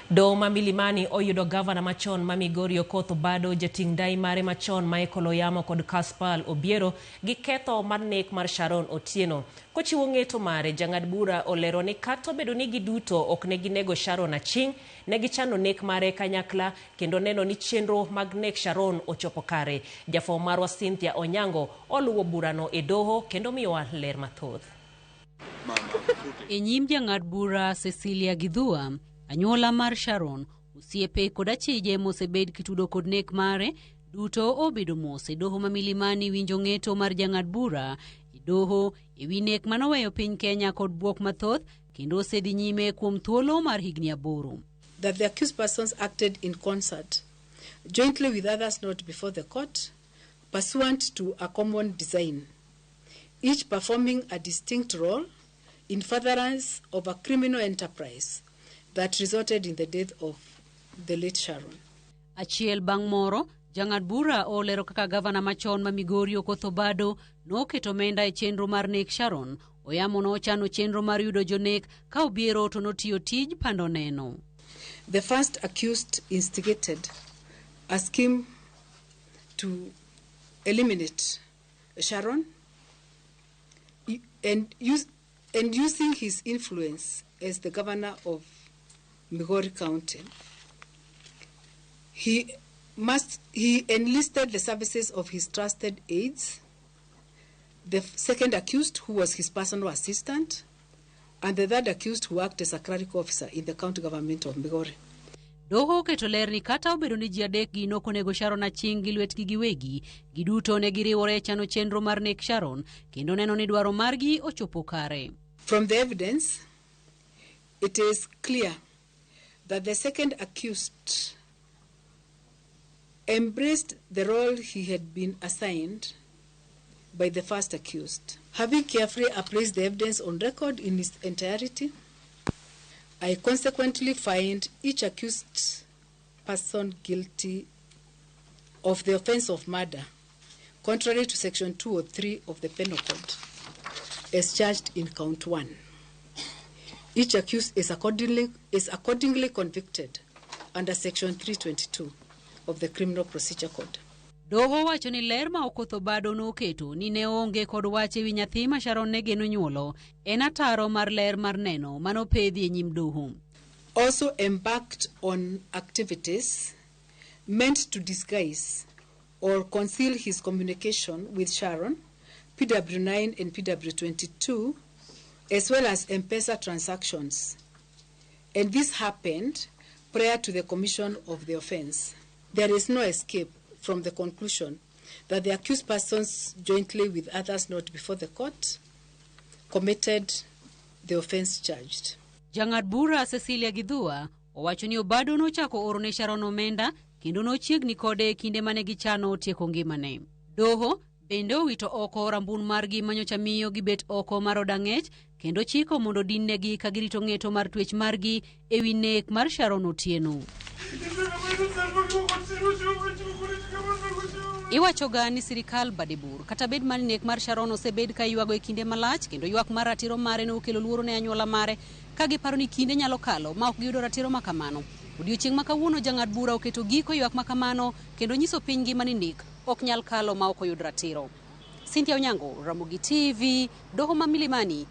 Doho ma Milimani oyudo gavana machon ma Migori Okoth Obado, jating' ndai mare machon Michael Oyamo kod Caspal Obiero gi ketho mar nek mar Sharon Otieno. Kochiwo ng'eto mare, jang'ad bura olero ni kata obedo ni giduto ok ne ginego Sharon aching', ne gichano nek mare kanyakla kendo neno ni chenro mag nek Sharon ochopo kare. Jafwambo marwa Cynthia Onyango oluwo burano e doho kendo miyowa ler mathoth. E nyim jang'ad bura Cecilia Githua, anyuola mar Sharon, osiepe kod achije mosebed kitudo kod nek mare duto obedo mos e doho ma Milimani winjo ng'eto mar jang'ad bura e doho e wi nek manoweyo piny Kenya kod bwok mathoth kendo osedhi nyime kuom thuolo mar higni 8. That the accused persons acted in concert, jointly with others not before the court, pursuant to a common design, each performing a distinct role in furtherance of a criminal enterprise that resulted in the death of the late Sharon. Achiel bang' moro, jang'ad bura olero kaka gavana machon ma Migori Okoth Obado noketo omenda e chenro mar nek Sharon. Oyamo nochano chenro mar yudo jonek ka Obiero to notiyo tij pando neno. The first accused instigated a scheme to eliminate Sharon and using his influence as the governor of Migori County. He enlisted the services of his trusted aides, the second accused, who was his personal assistant, and the third accused, who worked as a clerical officer in the county government of Migori. Doho oketo ler ni kata obedo ni ji adek gi nokonego Sharon Aching' gi lwetgi giwegi, giduto ne giriwore e chano chenro mar nek Sharon kendo neno ni dwaro margi ochopo kare. From the evidence, it is clear that the second accused embraced the role he had been assigned by the first accused. Having carefully appraised the evidence on record in its entirety, I consequently find each accused person guilty of the offense of murder, contrary to section 203 of the Penal Code, as charged in count 1. Each accused is accordingly convicted under section 322 of the Criminal Procedure Code. Doho wacho ni ler ma Okoth Obado noketo ni ne oonge kod wach ewi nyathi ma Sharon ne geno nyuolo en ataro mar ler mar neno manopedhi e nyim doho. Also embarked on activities meant to disguise or conceal his communication with Sharon, PW9 and PW22, as well as M-Pesa transactions. And this happened prior to the commission of the offense. There is no escape from the conclusion that the accused persons, jointly with others not before the court, committed the offense charged. Jang'ad bura Cecilia Githua owacho ni Obado nochako oro ne Sharon omenda kendo nochiegni kode e kinde mane gichano tieko ngimane. Doho bende owito oko rambun margi manyocha miyo gibet oko mar od ang'ech kendo chiko mondo din-negi ka girito ng'eto mar twech margi ewi nek mar Sharon Otieno. Iwacho ga ni sirikal bade bor kata bed mana ni nek mar Sharon osebed ka iywago e kinde malach kendo ywak mar ratiro mare nokelo luoro ne anyuola mare ka giparo ni kinde nyalo kalo ma ok giyudo ratiro ma kamano. Odiochieng' ma kawuono jang'ad bura oketo giko ywak ma kamano kendo nyiso piny ngima ni nek ok nyal kalo ma ok oyud ratiro. Cynthia Onyango, Ramogi TV, Doho ma Milimani.